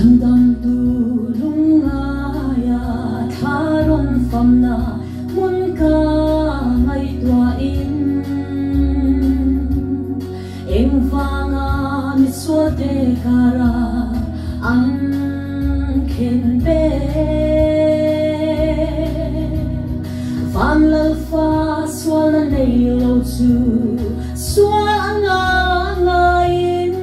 Chhandamtu lungngaia thla rawn famna hmun ka ngaihtuahin engvanga misualte kara an khen ve. Van Lalfa sualna nei lo chu sual anga ngaiin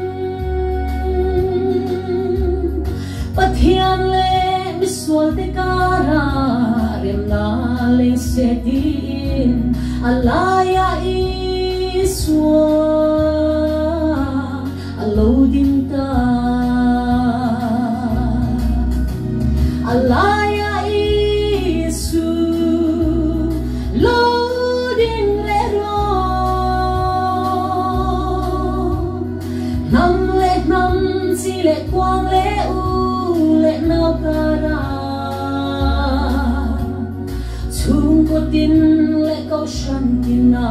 Pathian leh misualte kara remna leng se tiin a laia Isua a lo ding ta. A laia Isu lo ding leh rawh. Hnam leh hnam, chi leh kuang leh u leh nau kara chhungkaw tin leh kohhran tina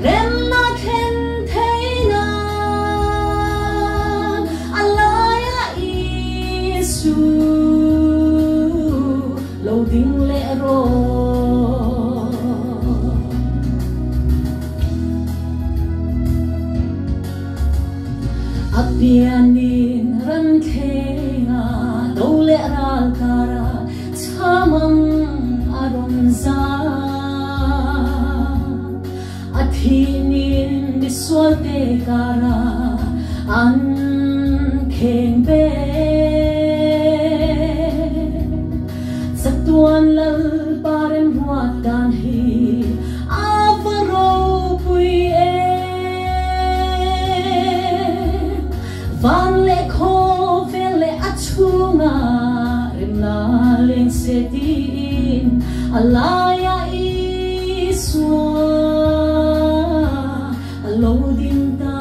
remna thlen theihna a laia Isu lo ding leh rawh. A pianin ran thlenga do leh ral kara chhamang a rawn za. A thihnin misualte kara an kheng ve. Chatuan Lalpa remruat dan hi a va ropui em. Van leh khawvel leh a chhunga remna leng se tiin a laia Isua a lo ding ta.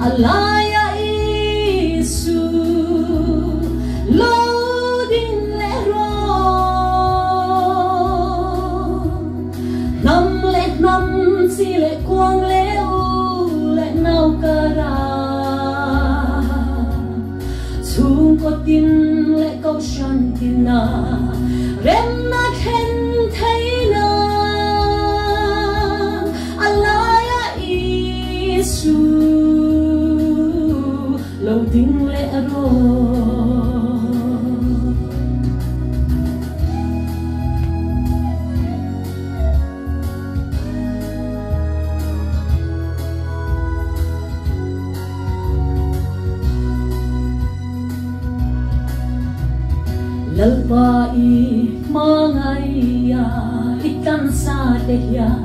A laia Isu lo ding leh rawh. Hnam leh hnam, chi leh kuang leh u leh nau kara chhungkaw tin leh kohhran tina remna thlen theihna a laia Isu lo ding leh rawh. Lalpa i hmangaia i tlansa te hian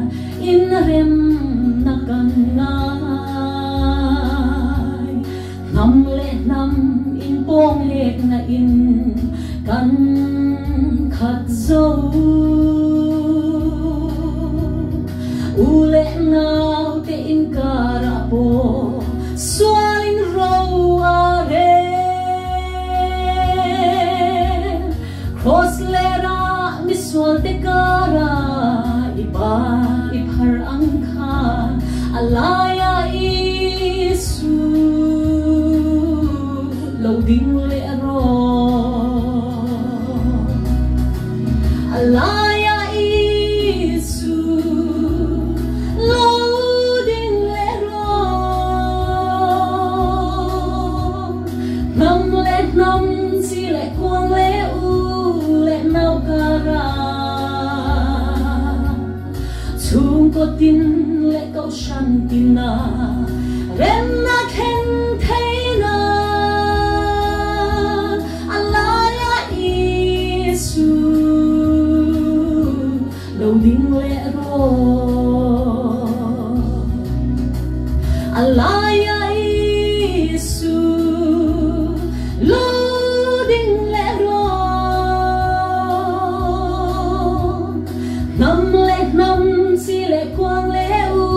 inremna kan ngai. Hnam leh hnam inpawng lekna in kan khat zo. U leh nau te inkarah pawh sualin ro a rel. Cross lerah misual te karah i ba i phar ang khan a laia Isu lo ding leh rawh. A laia Isu lo ding leh rawh. Hnam leh hnam, chi leh kuang leh u leh nau kara chhungkaw tin leh kohhran tina remna thlen theihna a laia Isu lo ding leh rawh. A laia Isu lo ding leh rawh. Hnam leh hnam, chi leh kuang leh u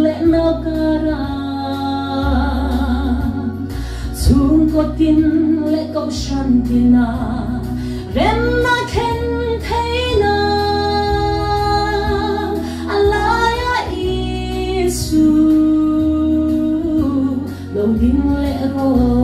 leh nau kara chhungkaw tin leh kohhran tina remna thlen theihna a laia Isu lo. ding leh rawh.